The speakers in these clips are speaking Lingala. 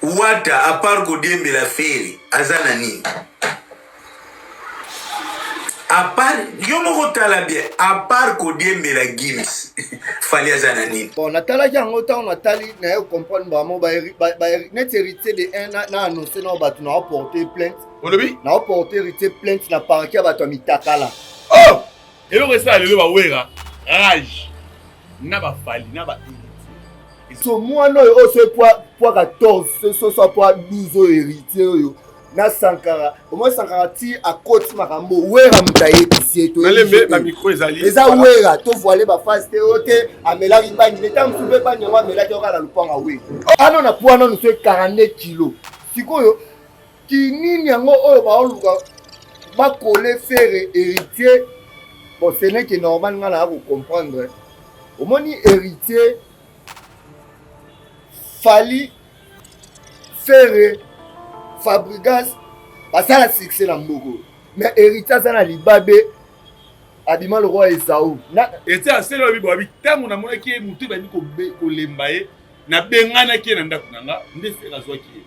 Wata à part kodiembela Ferre aza na nini? À part yo moko tala bien, à part kodiembela Gims, Fally aza na nini? Bon, natalaki yango ntango natali naye comprendre bango neti héritier de 1 na annonce nao bato na oporte plainte. Olobi? Na oporte héritier plainte na parquet ya bato ya mitakala. Oh! Eloko esala lelo bawera rage na bafali na ba héritier. So mwana oyo oyo soki poids 14 so so poids 12 oyo héritier oyo na Sankara omoi Sankara ti akoti makambo wera moto ayebisi ye tolembe ba micro ezali eza wera to voile ba phase te oyo te amelaki bangi leta mosusu mpe bangi yango amelaki oka na lupanga wera ano na poids nanu so 42 kilo sikoyo kinini yango oyo baoluka bakole Ferre héritier. Bon, ce n'est que normal, nga na comprendre. Omoni héritier Fally Ferre Fabregas basala succès na mboko, mais héritier aza na libabe abima lokola Esau. Héritier aseli oyo bibo ntango namonaki ye motu ebandi kolemba ye, nabenganaki ye na ndako na nga nde Ferre azwaki ye.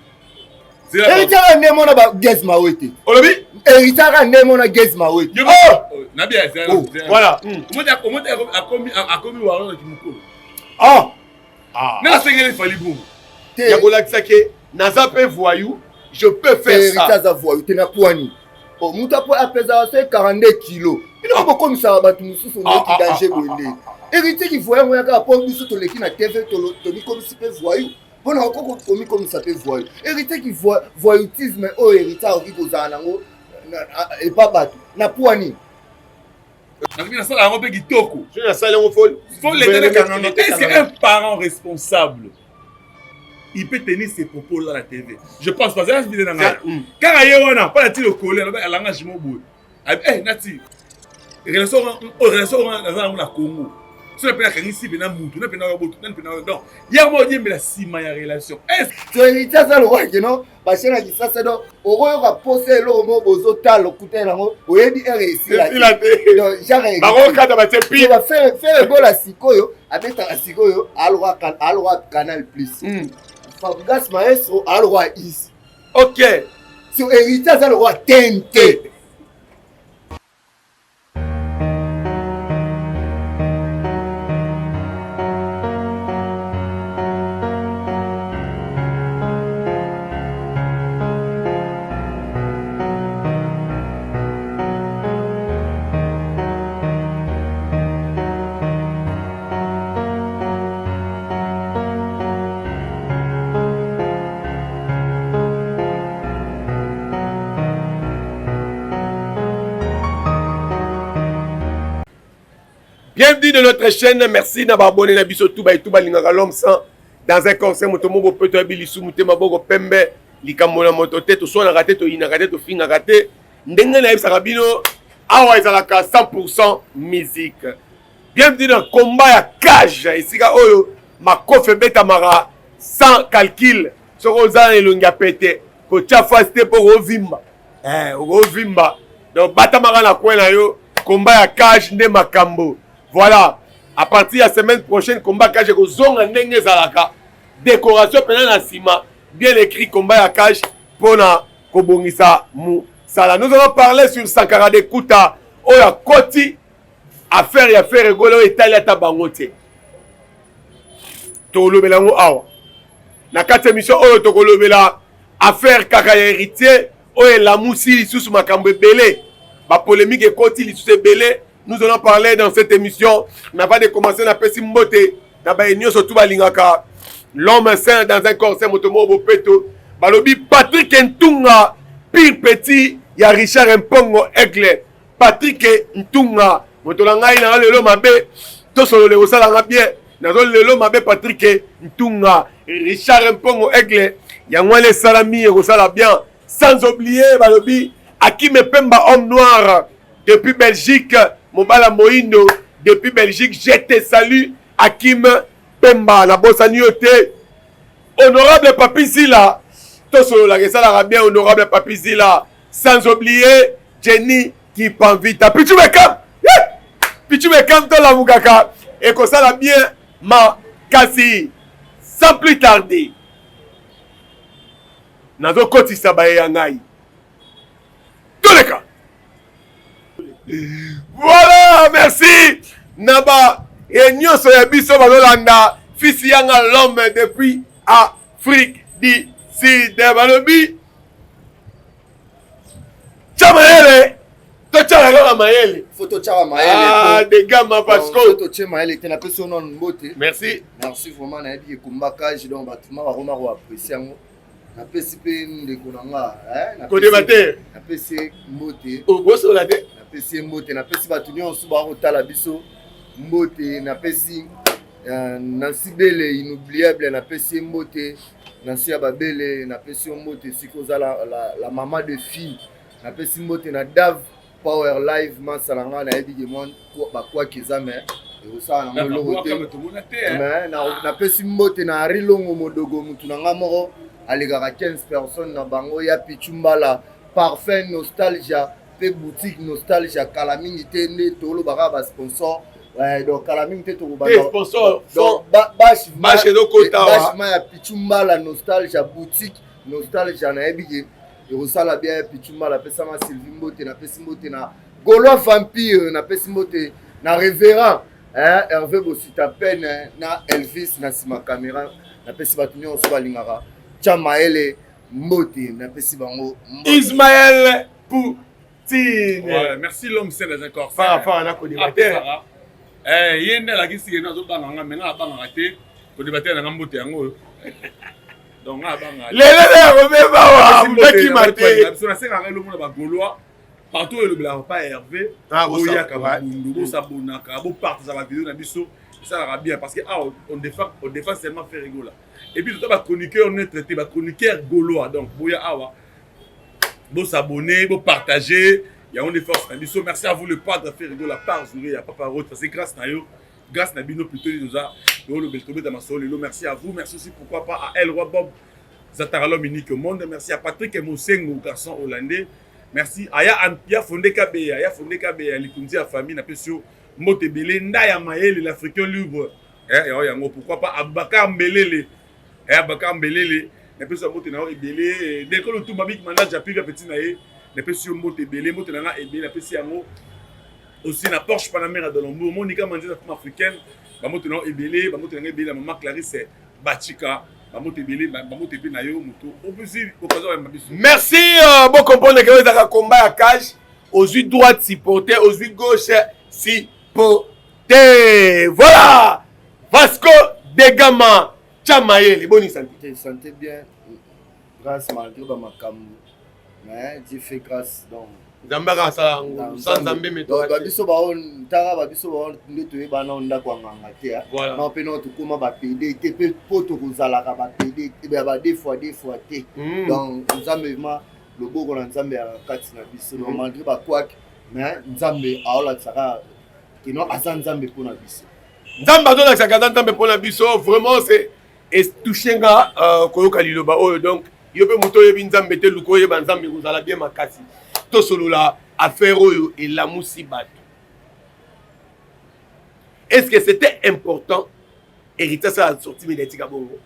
Héritier aka nde mona ba Gaz Mawete. Olobi? Héritier aka nde mona Gaz Mawete. Voilà. Omoni akomi warrior mokolo. Ah! Nga nasengeli Fally bongo. Ya kolakisa ke naza mpe voyou, je peux faire ça. Héritier aza voyou te na poani. Moto apesaka so 42 kilo. Bino bokomisaka bato mosusu ndeki danger boye nde. Héritier ki voyou yango yaka po biso toleki na TV tomikomisi mpe voyou. Mpona okoki komikomisa mpe voyou. Héritier ki voyoutisme oyo héritier akoki kozala nango epa bato na poani. Nakoki nasala yango mpe kitoko. Soki nasali yango fo leta. Est-ce qu'un parent responsable il peut tenir ses propos là à la TV? Je pense pas. C'est la na ngai. Kaka ye wana pa nati lokole alanga jimo boye. Eh nati relation relation wana naza yango na Congo. Soki mpe nakangisi mpe na mutu na mpe na botu na mpe na donc yango oyembela nsima ya relation. Est-ce héritier aza lokola keno bachaine ya Kisasa, donc okoyoka posa eloko moko bozotala okutani nango oyebi ere esila te. Bakokata batie pi Ferre Gola sikoyo abetaka sikoyo alokwa Canal Plus, Fabregas maestro alokwa is. Ok. So héritier aza lokwa TNT. Bienvenue de notre chaîne, merci d'avoir abonné na biso tout ba tout balingaka l'homme sans dans un conseil moto moko peut to lisumu te maboko pembe likambo na moto te toswanaka te toyinaka te tofingaka te ndenge nayebisaka bino awa ezalaka 100% musique. Bienvenue dans combat ya cage esika oyo makofi ebetamaka sans calcul. Soki oza na elongi ya pete kotia face te mpo okovimba, okovimba donc batamaka na coin na yo. Combat ya cage nde makambo. Voilà, à partir ya semaine prochaine combat cage ekozonga ndenge ezalaka, décoration mpena na nsima bien écrit combat ya cage mpona kobongisa mosala. Nous allons parler sur Sankara de Kuta oyo akoti affaire ya Ferre Gola oyo etali ata bango te. Tokolobela yango awa na kati ya émission oyo. Tokolobela affaire kaka ya héritier oyo elamusi lisusu makambo ebele, bapolémique ekoti lisusu ebele. Nous allons parler dans cette émission. Mais avant de commencer, napesi mbote na baye nyonso tu balingaka l'homme saint dans un corps saint, moto moko bopeto. Balobi Patrick Ntunga, pire petit ya Richard Mpongo Aigle. Patrick Ntunga, moto na ngai na lelo mabe tosolole kosalanga bien nazo lelo mabe. Patrick Ntunga, Richard Mpongo Aigle, yango wana esalami ekosala bien. Sans oublier balobi Akime Pemba, homme noir depuis Belgique, mobala moindo depuis Belgique, je te salue Akim Pemba, nabosani yo te. Honorable Papi Zila, tosololaka esalaka bien, honorable Papi Zila. Sans oublier Jenny Kipanvita, Pichu Bekam, Pichu Bekam, tolamukaka ekosala bien makasi. Sans plus tarder, Nazokotisa baye ya ngai. Toleka. Voilà, merci. Na ba e nyonso ya biso bazolanda fils yanga l'homme depuis Afrique du Sud. Balobi tya mayele totyaka kaka mayele. Faut totyaka mayele. Ah, degama Pasco. Totye mayele te, napesi yo nanu mbote. Merci. Merci vraiment, nayebi ekumbaka donc bato ma bakoma koapprécie yango. Napesi mpe ndeko na nga kodeba te. Napesi ye mbote. Obosola te. Napesi ye mbote, napesi bato nyonso bakotala biso mbote, napesi Nancy Bele inoubliable, napesi ye mbote. Nancy ya Babele, napesi yo mbote esika oza, la maman de fille. Napesi mbote na Dave Power Live, masala nga nayebi ke mwa bakwaki eza me ekosala nango eloko te. Mais napesi mbote na Ari Longo Modogo, mutu na nga moko alekaka 15 personnes na bango ya Pichu Mbala Parfum Nostalgia mpe boutique Nostalgia. Kala mingi te nde tolobaka basponsor, donc kala mingi te tokobanda ya Pichu Mbala Nostalgia, boutique Nostalgia. Nayebi ke ekosala bien. Pichu Mbala, apesanga Sylvie mbote. Napesi mbote na Gaulois Vampire, napesi mbote na révérend Hervé Bosita Pene na Elvis na nsima caméra. Napesi bato nyonso balingaka tya mayele mbote, napesi bango. Ismaël Poutine. Ouais, merci l'homme c'est les accords. Fara fara na kodébattre. Eh, ye nde alakisi ye azobanga nga, me nga abangaka te. Kodébattre na nga, mbote yango oyo. Donc nga abangaka. Lelo nde ya kobeba wa mudakima te. Biso nasengaka elongo na bagaulois partout oyo elobelaka pa Hervé, boyaka babundu, bosabonaka, bopartageaka bavideo na biso, esalaka bien parce que ah, on défend seulement Ferre Gola et puis tota bachroniqueur neutre te, bachroniqueur gaulois. Donc boya awa, bosabonner, bopartager, yango nde force na biso. Merci à vous le padre Ferre Gola par Zouré ya Papa Rote, c'est grâce na yo, grâce na bino plutôt toza tolobela, tobeta masolo lelo. Merci à vous, merci aussi pourquoi pas à El Roi Bob Zatara, l'homme unique au monde. Merci à Patrick Mosengo, garçon hollandais. Merci aya ya Fonde Kabeya, ya Fonde Kabeya likunzi ya famille, napesi yo mbote ebele. Nda ya mayele, l'Africain libre, yango yango. Pourquoi pas Abubakar Mbelele, Abubakar Mbelele, napesi yo mbote na yo ebele. Ndeko Lutumba Bik Manda Japiga petit na ye, napesi yo mbote ebele, mbote na nga ebele. Napesi yango aussi na Porsche Panamera de Lombourg, Monica Manzeza, femme africaine, bambote na yo ebele, bambote na nga ebele na mama Clarisse Bachika, bambote ebele, bambote mpe na yo moto opesi occasion ya biso. Merci. Bocomprendre ke oyo ezalaka combat ya cage, ozwi droite supporter, ozwi gauche supporter. Voilà, Vasco de Gama, tya mayele, boni santé? Santé bien, grâce malgré bamakambo, mais Dieu fait grâce donc. Nzambe aka asala yango, sans Nzambe. Babiso bao ntaka, babiso bao nde toyebana ndako ya nganga te na mpe na tokóma bapede te mpe mpo tokozalaka bapede ba deux fois deux fois te. Donc Nzambe ma loboko na Nzambe ya kati na biso. Donc malgré bakwake, mais Nzambe aolakisaka kino aza Nzambe mpo na biso. Nzambe azolakisaka aza Nzambe mpo na biso. Vraiment, c'est etouche nga koyoka liloba oyo. Donc yo mpe moto oyebi Nzambe te, luka oyeba Nzambe, kozala bien makasi. Tosolola affaire oyo elamusi bato. Est-ce que c'était important Héritier asala sortie médiatique ya bongo?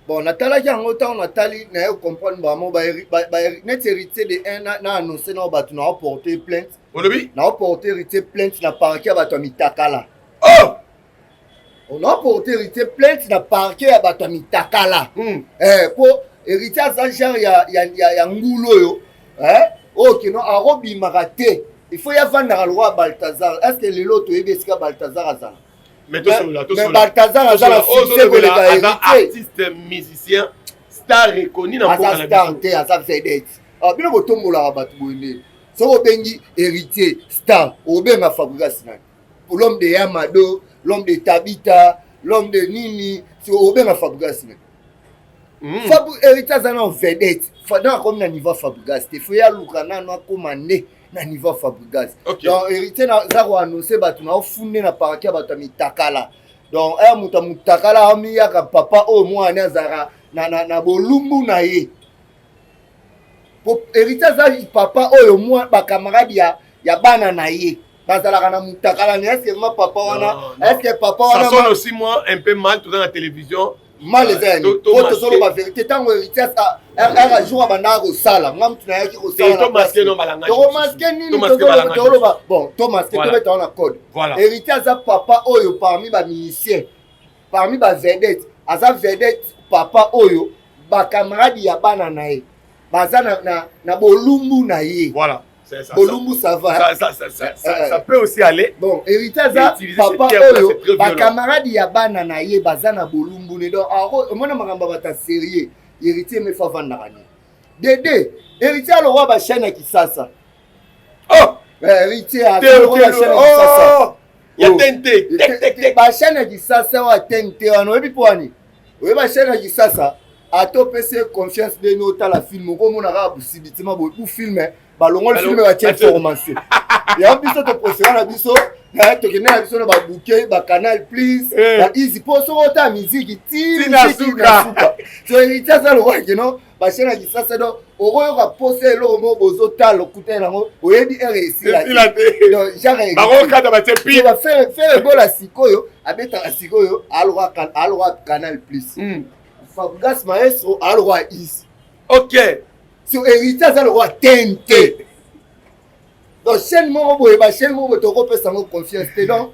Bon, natalaki yango. Ntango natali, naye comprendre bango neti Héritier de un na annonce na bato na oporte plainte. Olobi? Na oporte Héritier plainte na parquet ya bato ya mitakala. Oh! On a porté Héritier plainte na parquet ya bato ya mitakala. Po Héritier aza genre ya ngulu oyo oyo keno akobimaka te, il faut yavandaka lokwa Baltazar. Est ce que lelo toyebi esika Baltazar azala? Mais tosolola. Mais Baltazar aza na succès koleka Héritier. Artiste musicien, star reconnu na mboka. Aza star te, aza vedette. Bino botombolaka bato boye nde soki obengi Héritier star, obenga Fabrigas nani? L'homme de Yamado, l'homme de Tabita, l'homme de nini, obenga Fabrigas nani? Héritier aza na vedette donc akomi na niveau ya Fabrigas te. Fo ye aluka nano akóma nde na niveau ya Fabrigas. Donc Héritier aza koannonce bato na ofunde na parquet ya bato ya mitakala. Donc aya moto ya motakala amiyaka papa oyo mwana azalaka na bolumbu na ye, po Héritier aza papa oyo mwa bacamarade ya bana na ye bazalaka na mutakala na. Est-ce vraiment papa wana, est-ce papa wana? Ça sonne aussi moi un peu mal, toza na télévision. Mal eza ya nini? Po tozoloba vérité, ntango héritier aka jour abandaka kosala, nga mutu nayaki kosala, nini toloba? Bon, tomasquer, tobeta wana code. Héritier aza papa oyo parmi bamusicien, parmi bavedette, aza vedette papa oyo bacamarade ya bana na ye baza na bolumbu na ye. Voilà. Bolumbu, ça va. Ça peut aussi aller. Bon, héritier aza papa oyo bacamarade ya bana na ye baza na bolumbu ne. Donc omona makambo ya bato ya sérieux, héritier mefa avandaka nini dede. Héritier alokwa bachaîne ya Kisasa. Oh! Héritier alokwa bachaîne ya Kisasa. Ya TNT. Bachaîne ya Kisasa oyo ya TNT wana, oyebi mpo wani oyebi bachaîne ya Kisasa, ata opesi ye confiance ndeni otala film, okomona kaka busibitima boye bu film, balongoli film, batie information. Yango biso topréférer na biso tokende na biso na babouquet, bacanal Plus, baeasy, mpo soki otala miziki ti miziki na suka. So héritier aza lokola keno bachaîne ya Kisasa. Donc okoyoka posa eloko moko bozotala, okutani nango, oyebi ere esila te. Donc genre bakokata, batie pi. Ferre Gola sikoyo abetaka sikoyo alokwa Canal Plus, Fabregas maestro alokwa Easy. So héritier aza lokwa TNT. Donc chaîne moko boye, bachaîne moko boye, tokopesa yango confiance te. Donc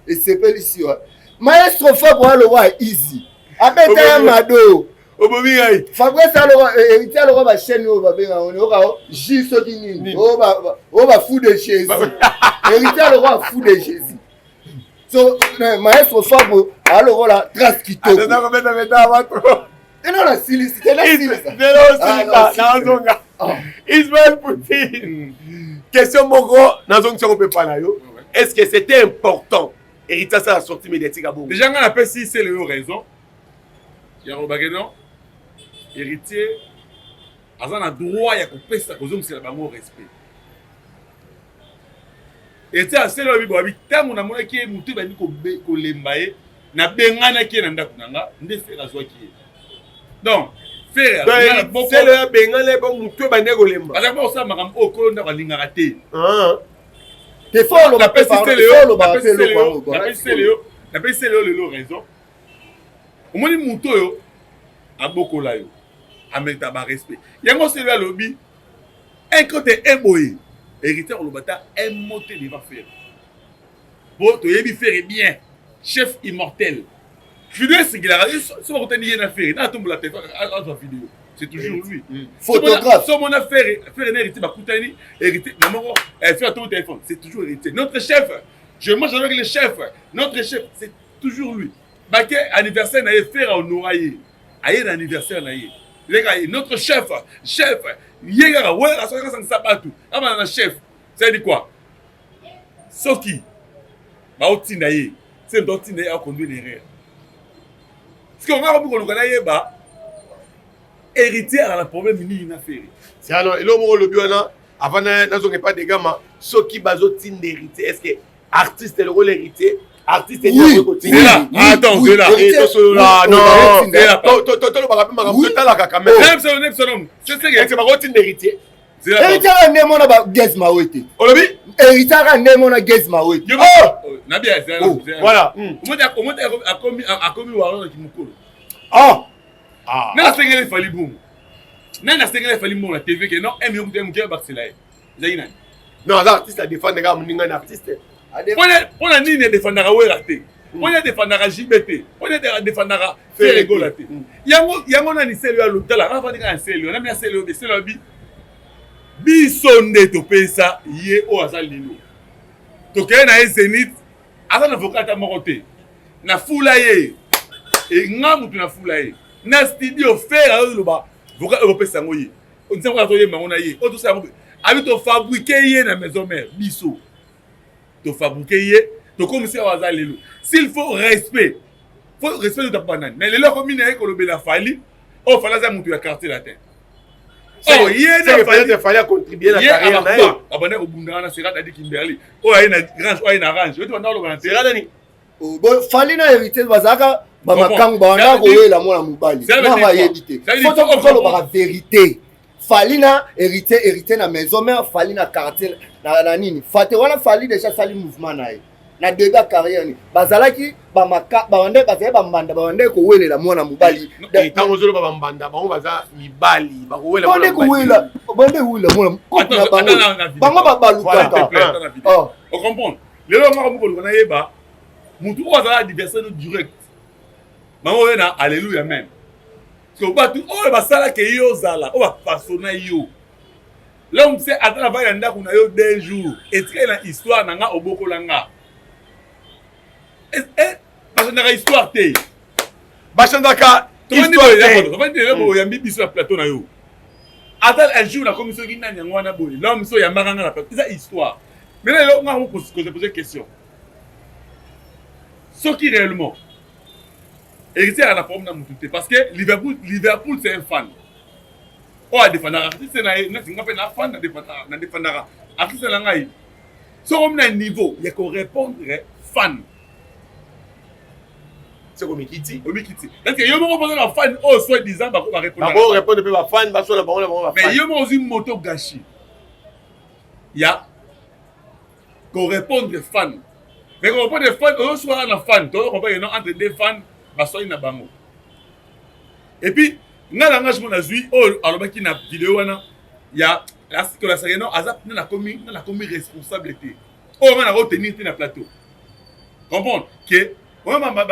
esepelisi wa maestro Fabre alokwa Easy, abeta ya Mado. Obomi ngai. Fabrice alokwa, héritier alokwa bachaîne oyo babengaka oyoka j soki nini, oyo bafou de Jésus. Héritier alokwa fou de Jésus. So maestro Fabre alokola Trace Kitoko. Eno nasilisi te, nasilisa. Nazonga Ismaël Poutine, question moko nazongisa ko mpe na yo: est ce que c'était important héritier asala sortie médiatique ya bongo? Déjà nga napesi sele yo raison ya kolobake non, héritier aza na droit ya kopesa, kozongisela bango respect. Héritier asele oyo babi, ntango namonaki ye motu ebandi kolemba ye, nabenganaki ye na ndako na nga nde Ferre azwaki ye. Donc Ferre oyo abengana ye mpo motu ebandi kolemba. Azalaki mpo kosala makambo oyo kolo ndako alingaka te. Napesi sele yo lelo raison. Omoni motu oyo abokola yo, amérita barespect. Yango sele alobi un côté un boye, héritier koloba ta un mot te devant Ferre. Po toyebi Ferre bien, chef immortel. Video esengelaka so bakutani ye na Ferre na atombola telefone azwa video, c'est toujours lui. Photographe. So mona Ferre, Ferre na héritier bakutani, héritier na moko, Ferre atombola téléphone, c'est toujours héritier. Notre chef, je mange avec le chef, notre chef, c'est toujours lui. Bake anniversaire na ye, Ferre ahonora ye, aye na anniversaire na ye, leka notre chef, chef ye kaka wera. Soki akasangisa bato abana na chef, c'est-à-dire quoi? Soki baotinda ye, se moto aotinda ye aconduire l'erreur. Parce que onga komi koluka nayeba héritier ala na problème nini na Ferre. C'est alors eloko moko olobi wana avant nazonga epa degama. Soki bazotinda héritier, est ce que artiste lokola héritier, artiste? Oui, attends, zela. Tosolola, non, tolobaka mpe makambo totalaka quand même. Bakotinda héritier? Héritier aka nde mona bagaz mawe te. Olobi? Héritier aka nde mona gaz mawe te. Voilà. Akomi waraki mokolo. Oh. Nani asengeli Fally bongo? Nani asengeli Fally mbongo na TV ke non, 1 million kuta moke abakisela ye? Ezalaki nani? Non, aza artiste, adefendre kaka moninga na artiste. Mpona nini adefendaka Wera te? Mpona adefendaka JB te? Mpona adefendaka Ferre Gola te? Yango yango nani sele oyo alotala afandi kaka na sele oyo nami na sele oyo, sele oyo biso nde topesa ye oyo aza lelo. Tokeye na ye Zénith, aza na vocal ata moko te. Nafula ye nga mutu, nafula ye na studio. Ferre azoloba vocal oyo kopesa yango ye, nzembo azoyemba yango na ye oyo tosala yango, abi tofabriquer ye na maison mère. Biso tofabriquer ye, tokomisi awa aza lelo. S'il faut respect, faut respect totapa banani. Mais lelo akomi na ye kolobela Fally oyo Fally aza motu ya Quartier Latin. Oh, ye na Fally acontribuer na carrière na ye. Abanda kobunda wana Sera Dadi Kimberly oyo aye na Range, oyo aye na Range, oyo banda koloba na Sera nani? Fally na héritier bazalaka bamakangu, babanda koyela mwana mobali nanga ayebi te. Faut tolobaka vérité. Fally na héritier, héritier na maison mère, Fally na quartier na nini fate wana. Fally déjà asali mouvement na ye. Na début ya carrière ni bazalaki bamaka, babanda, bazali bambanda, babandaki kowelela mwana mobali. Ntango ozoloba bambanda, bango baza mibali, bakowela. Bande kowela, bande kowela mwana kope na bango, bango babalukaka. Ocomprendre, lelo ngaka mokoluka nayeba motu oyo azala adversaire no direct, bango oyo na alleluya meme. So bato oyo basalaka yo ozala oyo bafasona yo, l'homme se ata na vai na ndako na yo 2 jours, etikali na histoire na nga, obokola nga, bachangeaka histoire te. Bachangeaka histoire te. Oyambi biso na plateau na yo, ata un jour nakomi soki nani yango wana boye, l'homme so oyambaka nga na plateau, eza histoire. Maintenant lelo nga kose poser question: soki réellement Héritier aka na problème na mutu te, parce que Liverpool, c'est un fan oyo adefendaka artiste na ye, neti nga mpe na fan na defendaka artiste na ngai. Soki omi na niveau ya korépondre fan, seko mikiti. Omikiti, parce que yo moko mpoza na fan oyo soit disant bako barépondre. Bako répondre mpe bafan basola bango na bango. Mais yo moko ozwi moto gashi ya korépondre fan, mais korépondre fan ozoswaka na fan, tozokomprendre no entre deux fans baswali na bango. Et puis nga langage mo nazwi oyo alobaki na video wana ya kolasaka no, aza nga nakomi responsable te, oyo nga nakotenir te na plateau. Comprendre ke oyo mambo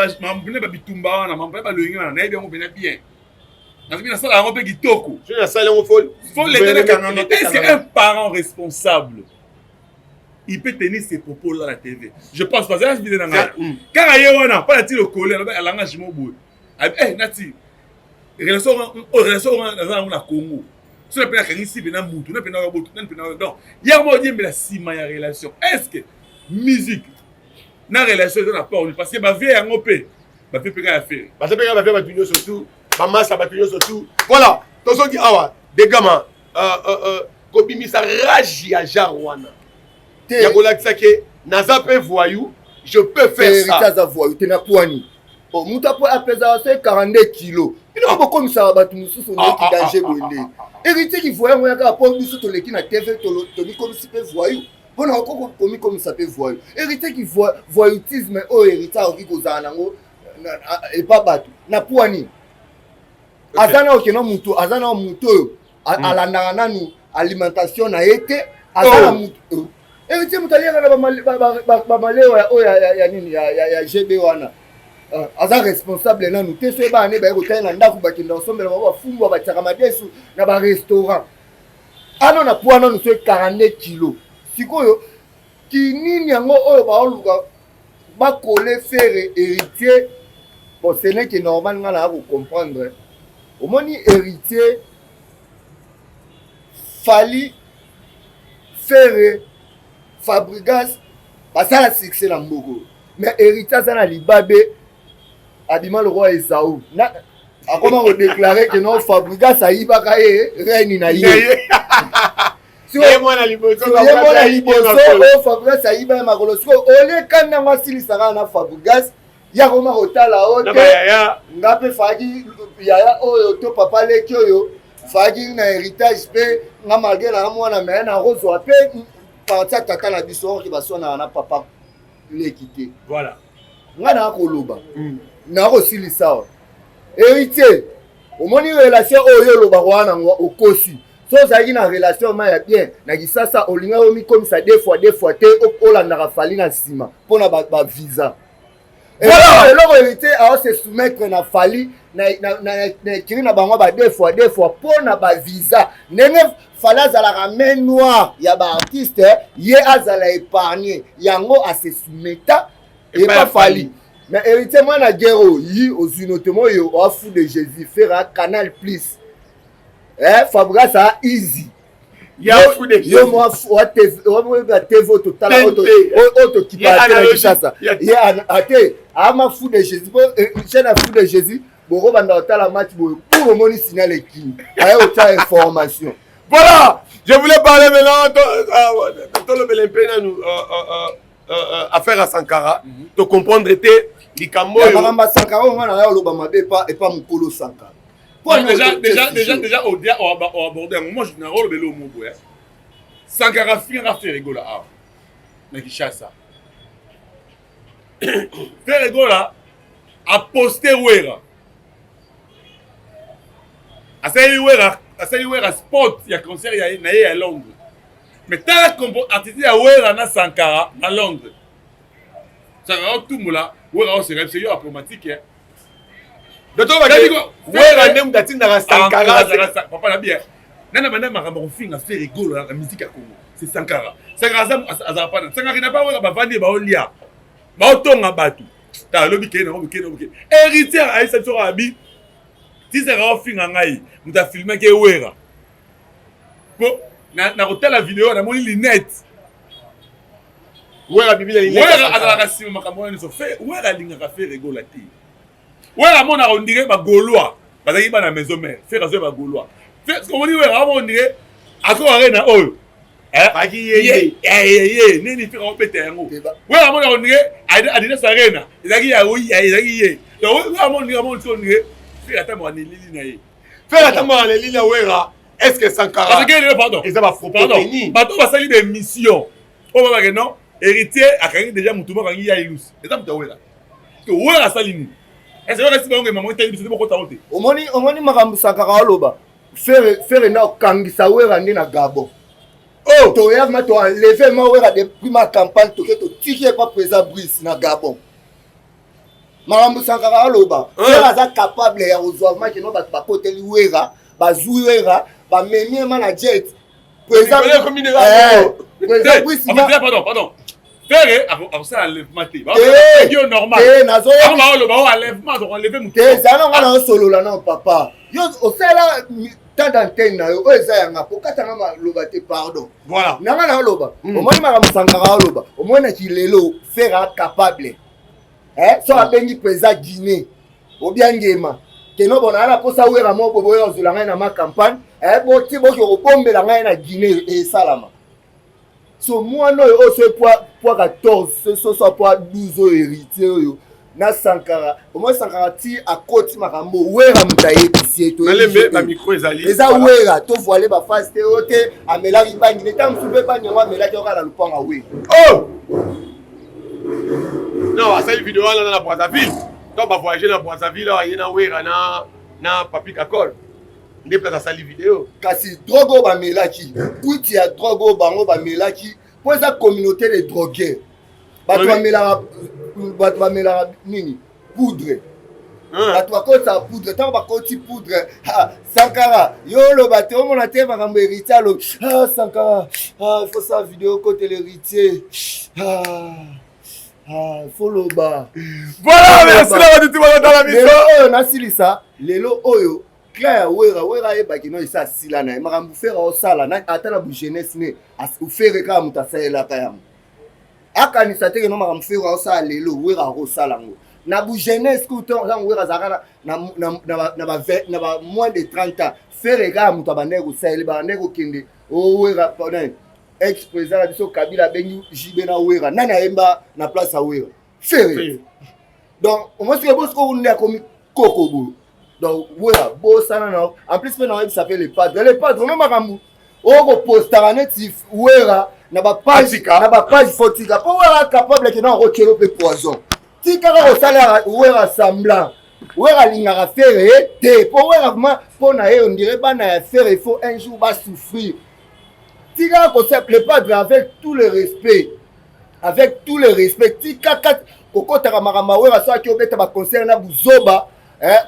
babitumba wana, mambo baloyenge wana, nayebi yango mpena bien, nazobi nasala yango mpe kitoko. Soki nasali yango, fo Faut l'aider. Est-ce qu'un parent responsable, il peut tenir ses propos là na TV? Je pense pas. Eza vidéo na ngai kaka ye wana mpo nati lokole alobi alangage mo boye, nati relation oyo, relation oyo naza yango na Congo, so na mpe nakangisi mpe na mutu na mpe na botu nani mpe na. Donc yango moko odiembela nsima ya relation. Est ce que musique na relation eza na port? Parce que bavie yango mpe bavie mpe kaka ya Ferre. Baza mpe kaka bavie, bato nyonso tu, bamasa, bato nyonso tu. Voilà, tozoki awa degama kobimisa rage ya genre wana ya kolakisa ke naza mpe voyou, je peux faire ça. Aza voyou te na pwani. Moto apesaka so 42 kilo, bino bokomisaka bato mosusu ndeki danger boye nde. Héritier kivoya yango ya kaka mpo biso toleki na TV, tomikomisi mpe voyou, mpona komikomisa mpe voyou. Héritier ki voyoutisme oyo Héritier akoki kozala nango epa bato na pwani, aza na okena motu, aza na motu oyo alandaka nanu alimentation na ye te. Aza na motu, Héritier, moto aliaka na bamalewa oyo ya nini ya GB wana, aza responsable nanu te. So ebana ne baye kotali na ndako, bakenda kosombela bango bafumbwa, batiaka madesu na barestaurant ano na poids nanu so 42 kilo. Sikoyo kinini yango oyo baoluka bakole Ferre, Héritier? Bon, ce n'est que normal, nga na kocomprendre. Omoni, Héritier, Fally, Ferre, Fabregas basala succès na mboko, mais Héritier aza na libabe, abima lokola Ezau, akoma kodéclarer ke non, Fabregas ayibaka ye reine na ye. Ye mwana liboso. Ye mwana liboso oyo Fabregas ayiba ye makolo. Sikoyo oleka ndango asilisaka na Fabregas, ya koma kotala o te, nga mpe faki yaya oyo to papa leki oyo faki na héritage mpe nga, malgré nanga mwana, me nakozwa mpe parti ya tata na biso, orke baswanaka na papa leki te. Voilà. Nga naa koloba, naa kosilisa awa. Héritier, omoni relation oyo olobaka wana yango okosi. So ozalaki na relation ma ya bien na Kisasa, olingaki omikomisa deux fois deux fois te, olandaka Fally na nsima mpona bavisa. Voilà. Eloko Héritier aose soumettre na Fally na ekiri na bango ba deux fois deux fois mpo na bavisa, ndenge Fally azalaka main noire ya baartiste, ye azala épargne yango, ase soumetta epa Fally. Mais Héritier, mwana guerre oyo yi ozwi notemo oyo oa fou de Jésus, Ferre Canal Plus, eh, Fabregas a easy. Yo mwa TV oyo totala, oyo tokipaka te na Kinshasa, ye ate ama fou de Jésus po chaîne ya fou de Jésus, bokobanda kotala match boye pour omoni signal ekimi, aye kotia information. Voilà, je voulais parler maintenant, tolobela mpe nanu affaire ya Sankara, to comprendre te likambo oyo. Makambo ya Sankara oyo, nga na ya oloba mabe epa mokolo Sankara. Déjà, déjà, déjà, déjà, oaborde yango. Moi, nakolobela omo boye: Sankara fingaka Ferre Gola awa na Kinshasa. Ferre Gola aposte Wera, asali Wera, asali Wera spot ya concert ya na ye ya Londres. Mais tala artiste ya Wera na Sankara na Londres, Sankara otumbola Wera, oseka biso yo apromatique. Wera nde moto atindaka Sankara. Papa na bien nana banda makambo kofinga Ferre Gola na musique ya Congo, c'est Sankara. Sankara azala pana, Sankara na ba Wera bavandi, baolia, baotonga bato. Ta alobi kende nango, kende nango. Héritier ayebisa biso abi tisaka ofinga ngai, moto afilmaki ewera po na kotala video namoni lunette. Wera bibi na lunette. Wera azalaka nsima makambo wana nyonso. Wera alingaka Ferre Gola te. Wera amonaka on dirait bagaulois bazalaki bana maison mère, Ferre azoya bagaulois. Omoni Wera amo on dirait akoka na oyo ye nini, Ferre akobeta yango. Wera amonaka on dirait Adidas Arena ezalaki ya ezalaki ye. Donc Wera amoni amoni on dirait Ferre atamboka na elili na ye. Ferre atamboka na elili ya Wera. Est ce que Sankara Pardon. Eza bapropos teni. Bato basali baémission oyo babake non, Héritier akangi déjà motu moko, akangi ya Elus, eza moto ya Wera. To Wera asali nini? Est ce que esi bango mama etali biso te, bokota o te? Omoni, omoni makambo Sankara oloba, Ferre, Ferre nde akangisa Wera nde na Gabon. Oh. Toya ma toenleve ma Wera depuis ma campagne, toke totiki ye pa président Brice na Gabon. Makambo Sankara aloba, Ferre aza capable ya kozwa makeno. Bato bakoteli Wera, bazwi Wera, bamemi ye ma na jet. Président Brice. Pardon, pardon, Ferre akosala enlèvement te. Yo normal oloba o enlèvement, azoenleve motu. Te, ezala nga na osolola na papa. Yo osala temps d'antenne na yo oyo eza yanga, kokatanga maloba te, pardon. Voilà. Nanga na oloba, omoni makambo Sankara oloba, omoni na kilelo Ferre capable so abengi président Guinée obiangema keno bona ala mposa Wera moko boye ozwela ngai na ma campagne, boti boki kobombela ngai na Guinée, esalama. So mwana oyo oyo so poids 14, so so poids 12 oyo Héritier oyo na Sankara, omoi Sankara ti akoti makambo Wera, moto ayebisi ye. Malembe, bamicro ezali. Eza Wera, tovoile bafase te. Oyo te amelaki bangi neta mosusu mpe bangi yango amelaki oka na lupanga Wera. Oh non, asali video wana na Brazzaville to bavoyage na Brazzaville, awa ye na Wera na Papi Kakol nde place asali video. Kasi drogue oyo bamelaki, kwiti ya drogue oyo bango bamelaki, mpo eza communauté de drogué, bato bamelaka, bato bamelaka nini, poudre, bato bakotisa poudre. Ntango bakoti poudre, Sankara, yo oloba te, omona te makambo Héritier alobi. Sankara, faut sa video kotela Héritier, faut loba. Voilà, merci na bato bazotala biso. Lelo oyo nasilisa, lelo oyo clan ya Wera, Wera ayebaki no esa asila na ye makambo Ferre osala ata na bujeunesse ne Ferre kaka moto asalelaka yango. Akanisa te keno makambo Ferre osala lelo, Wera akosala yango na bujeunesse kutu. Ntango Wera azalaka na ba moins de 30 ans, Ferre kaka moto abandaki kosalela, babandaki kokende. O Wera, ex président na biso Kabila abengi JB na Wera, nani ayemba na place ya Wera? Ferre. Donc omoi soki bosiko nde akomi koko boye. Donc Wera bosana na en plus mpe na oyebisa mpe le padre, le padre omo makambo okopostaka neti Wera na bapage, na bapage, faut tika, mpo Wera capable ke na akotielo mpe poison. Tikaka kosala Wera semblant. Wera alingaka Ferre te, mpo Wera vraiment mpo na ye on dirait bana ya Ferre il faut un jour basouffrir. Tikaka kosala, le padre, avec tout le respect, avec tout le respect, tikaka kokotaka makambo ya Wera. Soki obeta baconcert na buzoba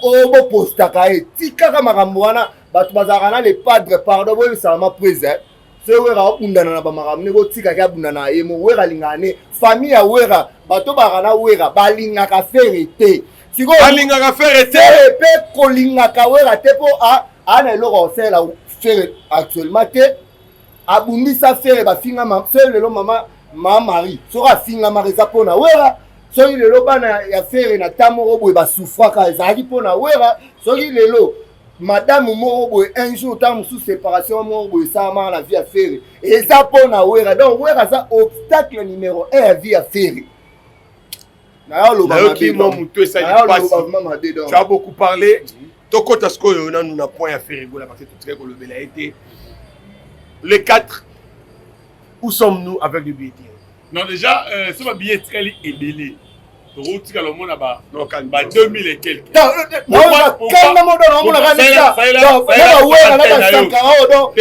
oyo bopostaka ye, tikaka makambo wana. Bato bazalaka na le padre, pardon, boyebisaka ma prise soki Wera abundana na bamakambo nde botikaki abundana na ye mo. Wera alingaka ne famille ya Wera, bato bakaka na Wera balingaka Ferre te. Balingaka Ferre te. Ferre mpe kolingaka Wera te, mpo aa na eloko akosalela Ferre actuellement te. Abundisa Ferre, bafingama. Soki lelo mama ma Marie soki afingamaka, eza mpona Wera. Soki lelo bana ya Ferre na ta moko boye basufraka, ezalaki mpona Wera. Soki lelo madame moko boye un jour, ntango mosusu séparation moko boye esalamaka na vie ya Ferre, eza mpona Wera. Donc Wera aza obstacle numéro 1 ya vie ya Ferre. Nayoki mwa motu esali pasi. Tu as beaucoup parlé. Tokota sikoyo nanu na point ya Ferre Gola, parce que totikali kolobela ye te. Les 4, où sommes-nous avec le billetterie? Non, déjà so babillet etikali ebele. Tokotikala omona ba 2000 et quelque. Kanda modo naomonaka bawera na basankara oyo donc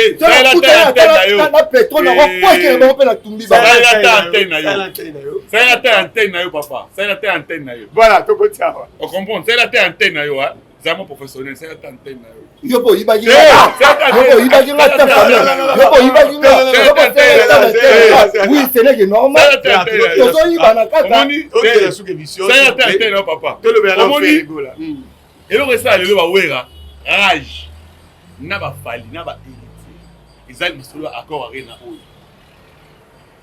na petro nakokwekela bango mpe natumbi. Salela ta antenne na yo, salela ta antenne na yo, papa, salela ta antenne na yo. Voilà, tokoti awa. Ocomprendre, salela ta antenne na yo, zama professionnel, salela ta antenne na yo. Yo mpo oyibaki nga, yo mpo oyibaki nga ta famille, yo mpo oyibaki nga, yo mpo. Oui, ce n'est que normal, tozoyibana kaka. Salela ta antenne na yo, papa. Omoni eloko esala lelo bawera rage na bafali na bahéritier, eza lisolo ya Accor Arena oyo,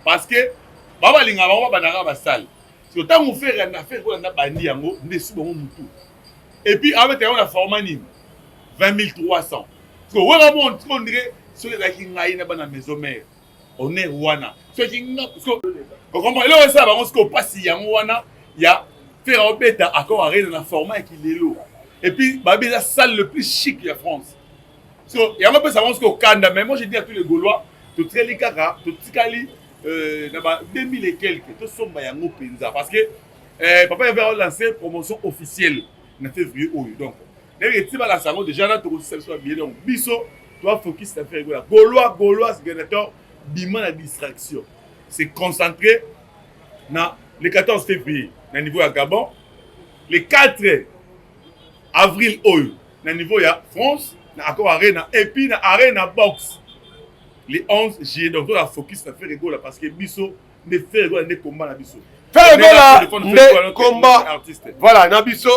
parce que ba balingaka bango babandaka basale. So ntango Ferre na Ferre kolanda bandi yango nde esi bango mutu, et puis abeta yango na format nini? 20 300. So wera mo on dirait soki ezalaki ngai na bana maison mère, honneur wana soki nga okomprendre eloko esala bango sikoyo mpasi yango wana ya Ferre obeta Accor Arena na format ya kilelo, et puis babi eza salle le plus chic ya France. So yango epesa bango sikoyo kanda. Mais moi, je dis à tous les Gaulois, totikali kaka, totikali na ba 2000 et quelque, tosomba yango mpenza, parce que papa yave alancé promotion officielle na février oyo. Donc ndenge eti balansa yango déjà na tokosisa biso babillet. Donc biso toa focus na Ferre Gola. Gaulois, Gaulois, gladiateur, bima na distraction, c'est concentré na le 14 février na niveau ya Gabon, le 4 avril oyo na niveau ya France na Accor Arena, et puis na Arena Box le 11 juillet. Donc toza focus na Ferre Gola, parce que biso nde Ferre Gola nde combat na biso. Ferre Gola nde combat, voilà, na biso.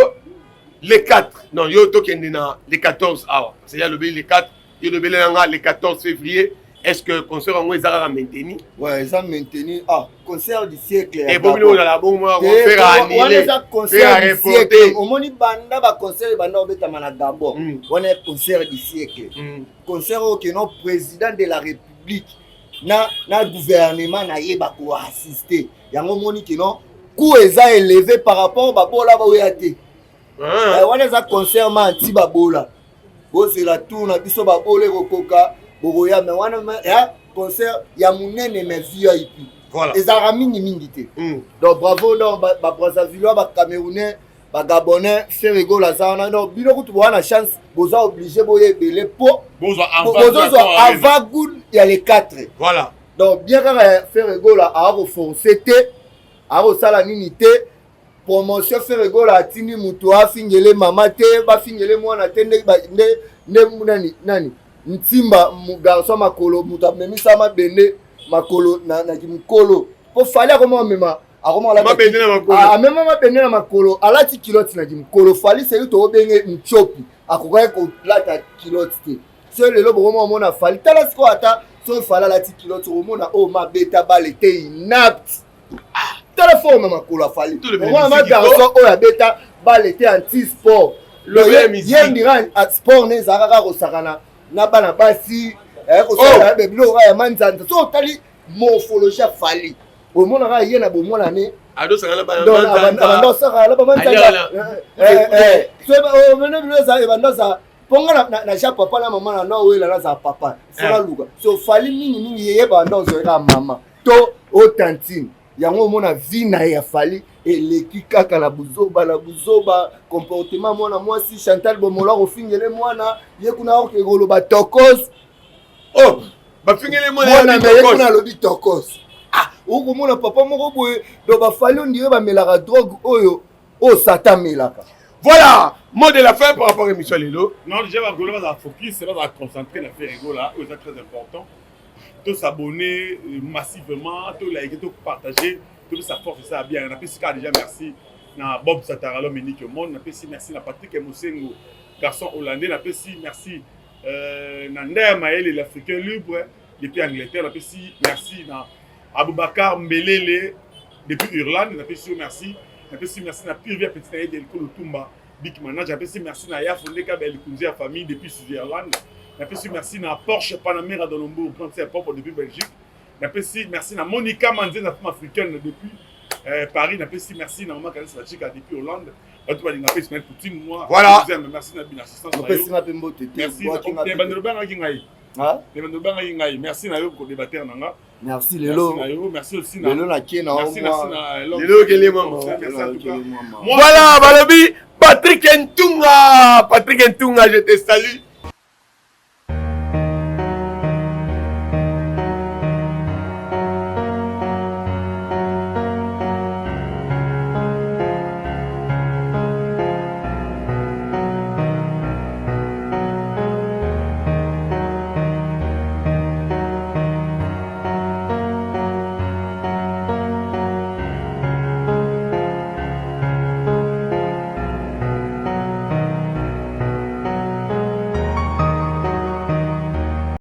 Le 4, non, yo tokende na le 14 awa, parce que ya lobeli le 4, yo lobeli nanga le 14 février. Est-ce que concert yango eza kaka maintenu? Ouais, eza maintenu. Ah, concert du siècle. Ebomi ozala bongo moko faire annuler? Eza concert du siècle. Omoni, banda baconcert ebanda obetama na Gabon, wana concert du siècle, concert oyo keno président de la République na gouvernement na ye bakoassiste yango. Omoni keno coût eza élevé par rapport babola baoya te. Wana eza concert ma anti babola. Bozela tour na biso, babola ekokoka, bokoya. Mais wana ya concert ya monene, mais VIP ezalaka mingimingi te. Donc bravo, donc babrazavillois, bacamerounais, bagabonais, Ferre Gola aza wana. Donc bino kutu boza na chance, boza obligé boya ebele mpo bozozwa avant goût ya le 4. Donc bien kaka ya Ferre Gola, akoforce te, akosala nini te, promotion. Ferre Gola atindi moto afingele mama te, bafingele mwana te. Nde nde nani nani ntimba garçon makolo, moto amemisa mabende makolo na kimokolo, mpo Fally akoma omema, amema mabende na makolo, alati culotte na kimokolo. Fally seli toobenge mtiopi, akokaki kolata culotte te. So lelo bokoma omona Fally, tala sikoyo, ata so Fally alati culotte, okomona oyo mabeta bale te, inapte. Tala forme makolo afali, omona ma garçon oyo abeta bale te, anti sport. Ye ndira sport ne ezalaka kaka kosakana na bana basi, kosala biloko kaka ya manzanza. So otali morphologie ya Fally, omonaka ye na bomwana ne abanda osaka na bamanzanza. Bilo eza ebanda ozala mpo nga na ja papa na mama na ndo awela nazala papa fola luka. So Fally mingimingi yeyeba banda ozwaka mama to o tantine yango. Omona vie na ye ya Fally eleki kaka na buzoba, na buzoba, comportement mwana mwasi. Chantal Bomolo akofingele mwana, ye kuna akoke koloba tokos. Oh, bafingele mwana ye kuna alobi tokos. Ah, okomona papa moko boye. Donc bafally on dirait bamelaka drogue oyo oyo Satan amelaka. Voilà, mot de la fin par rapport à émission lelo. Non, déjà bagolo baza focus, baza concentré na Ferre Gola oyo eza très important. To s'abonner massivement, to liker, to partager, topesa force, esala bien. Napesi kaka déjà merci na Bob Satara, l'homme unique au monde. Napesi merci na Patrick Mosengo, garçon hollandais. Napesi merci na Ndaya Mayele, l'Africain libre depuis Angleterre. Napesi merci na Aboubacar Mbelele depuis Irlande, napesi yo merci. Napesi merci na Purvia Petit na ye Delko Lutumba, big manager. Napesi merci na Yafo Ndeka Belikunzi ya famille depuis Switzerland. Napesi merci na Porsche Panamera de Lombourg, grand sœur propre depuis Belgique. Napesi merci na Monica Manzenza, femme africaine depuis Paris. Napesi merci na mama Kanisa Bachika depuis Hollande. Bato balinga mpe Ismaël Poutine, moi. Voilà. Merci na bino assistance. Opesi nga mpe mbote te. Merci bandelo bangaki ngai. Bando obangaki ngai. Merci na yo kodébattre na nga. Merci lelo. Merci aussi. Lelo nakie na lelo okele mama. Voilà, balobi Patrick Ntunga, Patrick Ntunga, je te salue.